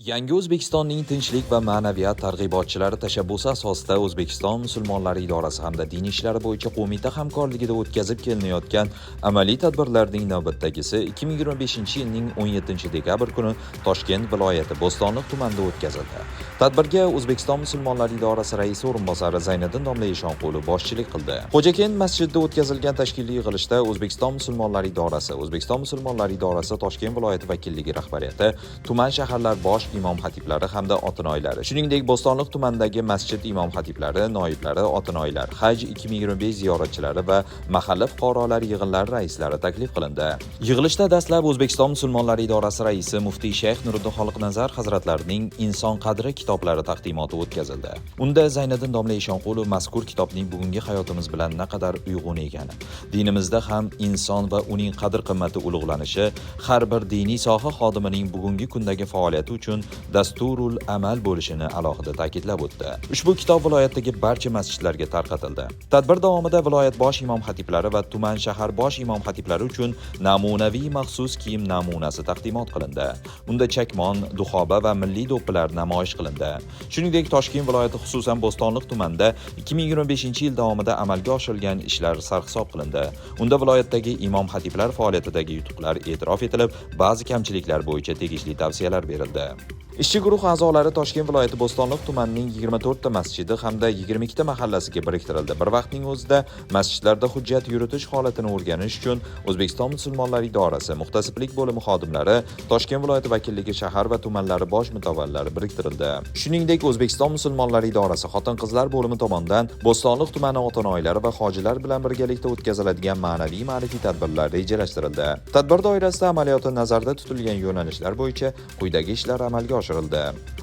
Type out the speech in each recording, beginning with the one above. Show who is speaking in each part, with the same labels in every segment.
Speaker 1: Yangi O'zbekistonning tinchlik va ma'naviyat targ'ibotchilari tashabbusi asosida O'zbekiston musulmonlari idorasi hamda din ishlari bo'yicha qo'mita hamkorligida o'tkazib kelinayotgan amaliy tadbirlarning navbatdagisi 2025-yilning 17 dekabr kuni Toshkent viloyati Bo'stonliq tumanida o'tkazildi. Tadbirga O'zbekiston musulmonlari idorasi raisi o'rinbosari Zayniddin domla Eshonqulov boshchilik qildi. Xo'jakent masjidida o'tkazilgan tashkiliy yig'ilishda O'zbekiston musulmonlari idorasi, O'zbekiston musulmonlari idorasi Toshkent viloyati vakilligi rahbariyati, tuman shaharlar bosh imom xatiblari hamda otinoylari, shuningdek, Bo'stonliq tumanidagi masjid imom xatiblari, noiblari, otinoylar, Haj 2025 ziyoratchilari va mahalla fuqarolari yig'inlari raislari taklif qilindi. Yig'ilishda dastlab O'zbekiston musulmonlari idorasi raisi muftiy shayx Nuriddin Xoliqnazar hazratlarining Inson qadri kitoblari taqdimoti o'tkazildi. Unda Zayniddin domla Eshonqulov mazkur kitobning bugungi hayotimiz bilan naqadar uyg'un ekani, dinimizda ham inson va uning qadr-qimmati ulug'lanishi har bir diniy soha xodimining bugungi kundagi faoliyati uchun dasturul amal bo'lishini alohida ta'kidlab o'tdi. Ushbu kitob viloyatdagi barcha masjidlarga tarqatildi. Tadbir davomida viloyat bosh imom xatiblari va tuman shahar bosh imom xatiblari uchun namunaviy maxsus kiyim namunasi taqdimot qilindi. Unda chakmon, duxoba va milliy do'ppilar namoyish qilindi. Shuningdek, Toshkent viloyati, xususan Bo'stonliq tumanida 2025-yil davomida amalga oshirilgan ishlar sarhisob qilindi. Unda viloyatdagi imom xatiblar faoliyatidagi yutuqlar e'tirof etilib, ba'zi kamchiliklar bo'yicha tegishli tavsiyalar berildi. Ishchi guruh a'zolari Toshkent viloyati Bo'stonliq tumanining 24 ta masjidi hamda 22 ta mahallasiga biriktirildi. Bir vaqtning o'zida masjidlarda hujjat yuritish holatini o'rganish uchun O'zbekiston musulmonlari idorasi muhtasiblik bo'limi xodimlari, Toshkent viloyati vakilligi shahar va tumanlari bosh mutavvallari biriktirildi. Shuningdek, O'zbekiston musulmonlari idorasi xotin-qizlar bo'limi tomonidan Bo'stonliq tumani ota-onalar va hojilar bilan birgalikda o'tkaziladigan ma'naviy ma'rifiy tadbirlar rejalashtirildi. Tadbir doirasida amaliyoti nazarda tutilgan yo'nalishlar bo'yicha quyidagi ishlar amalga oshirildi.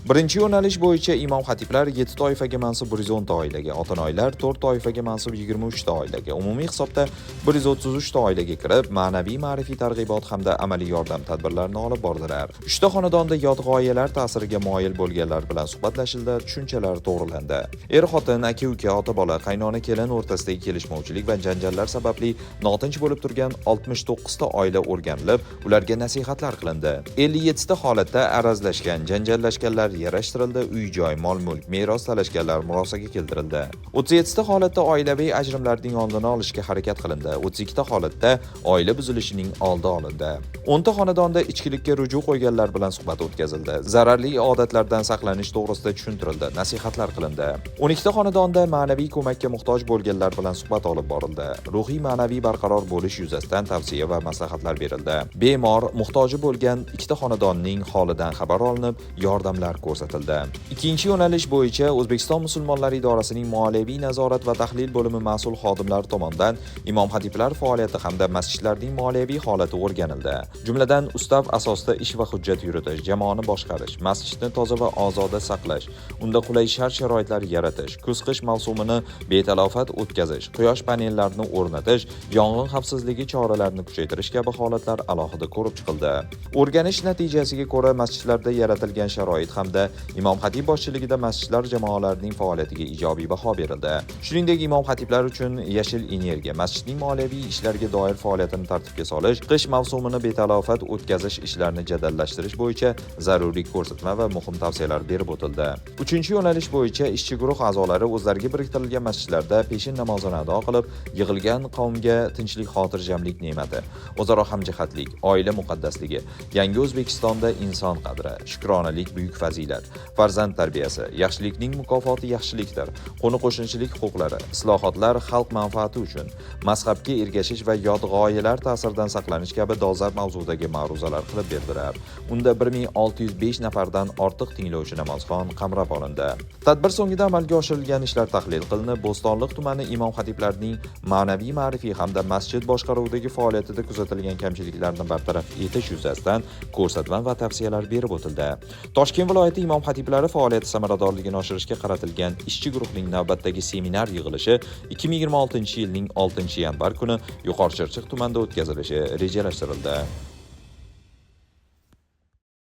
Speaker 1: Birinchi yo'nalish bo'yicha imom xatiblar 7 toifaga mansub 110 ta oilaga, ota-onalar 4 toifaga mansub 23 ta oilaga, umumiy hisobda 133 ta oilaga kirib, ma'naviy ma'rifiy targ'ibot hamda amaliy yordam tadbirlarini olib bordilar. 3 ta xonadonda yot g'oyalar ta'siriga moyil bo'lganlar bilan suhbatlashildi, tushunchalar to'g'rilandi. Er-xotin, aka-uka, ota-bola, qaynona-kelin o'rtasidagi kelishmovchilik va janjallar sababli notinch bo'lib turgan 69 ta oila o'rganilib, ularga nasihatlar qilindi. 57 ta holatda arazlashgan, janjallashganlar yarashtirildi, uy-joy, mol-mulk, meros talashganlar murosaga keltirildi. 37 ta holatda oilaviy ajrimlarning oldini olishga harakat qilindi. 32 ta holatda oila buzilishining oldi olindi. 10 ta xonadonda ichkilikka ruju qo'yganlar bilan suhbat o'tkazildi. Zararli odatlardan saqlanish to'g'risida tushuntirildi, nasihatlar qilindi. 12 ta xonadonda ma'naviy ko'makka muhtoj bo'lganlar bilan suhbat olib borildi. Ruhiy ma'naviy barqaror bo'lish yuzasidan tavsiya va maslahatlar berildi. Bemor, muhtoji bo'lgan ikkita xonadonning holidan xabar olinib, yordamlar ko'rsatildi. Ikkinchi yo'nalish bo'yicha O'zbekiston musulmonlari idorasining moliyaviy nazorat va tahlil bo'limi mas'ul xodimlari tomonidan imom xatiblar faoliyati hamda masjidlarning moliyaviy holati o'rganildi. Jumladan, ustav asosida ish va hujjat yuritish, jamoani boshqarish, masjidni toza va ozoda saqlash, unda qulay shart-sharoitlar yaratish, kuz-qish mavsumini betalofat o'tkazish, quyosh panellarini o'rnatish, yong'in xavfsizligi choralarini kuchaytirish kabi holatlar alohida ko'rib chiqildi. O'rganish natijasiga ko'ra, masjidlarda yaratilgan sharoit hamda imom xatib boshchiligida masjidlar jamoalarining faoliyatiga ijobiy baho berildi. Shuningdek, imom xatiblar uchun yashil energiya, masjidning moliyaviy ishlarga doir faoliyatini tartibga solish, qish mavsumini betalofat o'tkazish ishlarini jadallashtirish bo'yicha zaruriy ko'rsatma va muhim tavsiyalar berib o'tildi. Uchinchi yo'nalish bo'yicha ishchi guruh a'zolari o'zlariga biriktirilgan masjidlarda peshin namozini ado qilib, yig'ilgan qavmga tinchlik, xotirjamlik ne'mati, o'zaro hamjihatlik, oila muqaddasligi, yangi O'zbekistonda inson qadri, shukronalik buyuk fazilat, farzand tarbiyasi, yaxshilikning mukofoti yaxshilikdir, qo'ni-qo'shnichilik huquqlari, islohotlar xalq manfaati uchun, mazhabga ergashish va yot g'oyalar ta'siridan saqlanish kabi dolzarb mavzudagi ma'ruzalar qilib berdilar. Unda 1605 nafardan ortiq tinglovchi namozxon qamrab olindi. Tadbir so'ngida amalga oshirilgan ishlar tahlil qilinib, Bo'stonliq tumani imom xatiblarining ma'naviy ma'rifiy hamda masjid boshqaruvidagi faoliyatida kuzatilgan kamchiliklarni bartaraf etish yuzasidan ko'rsatma va tavsiyalar berib o'tildi. Toshkent viloyati imom xatiblari faoliyati samaradorligini oshirishga qaratilgan ishchi guruhning navbatdagi seminar yig'ilishi 2026-yilning 6 yanvar kuni Yuqori Chirchiq tumanida o'tkazilishi rejalashtirildi.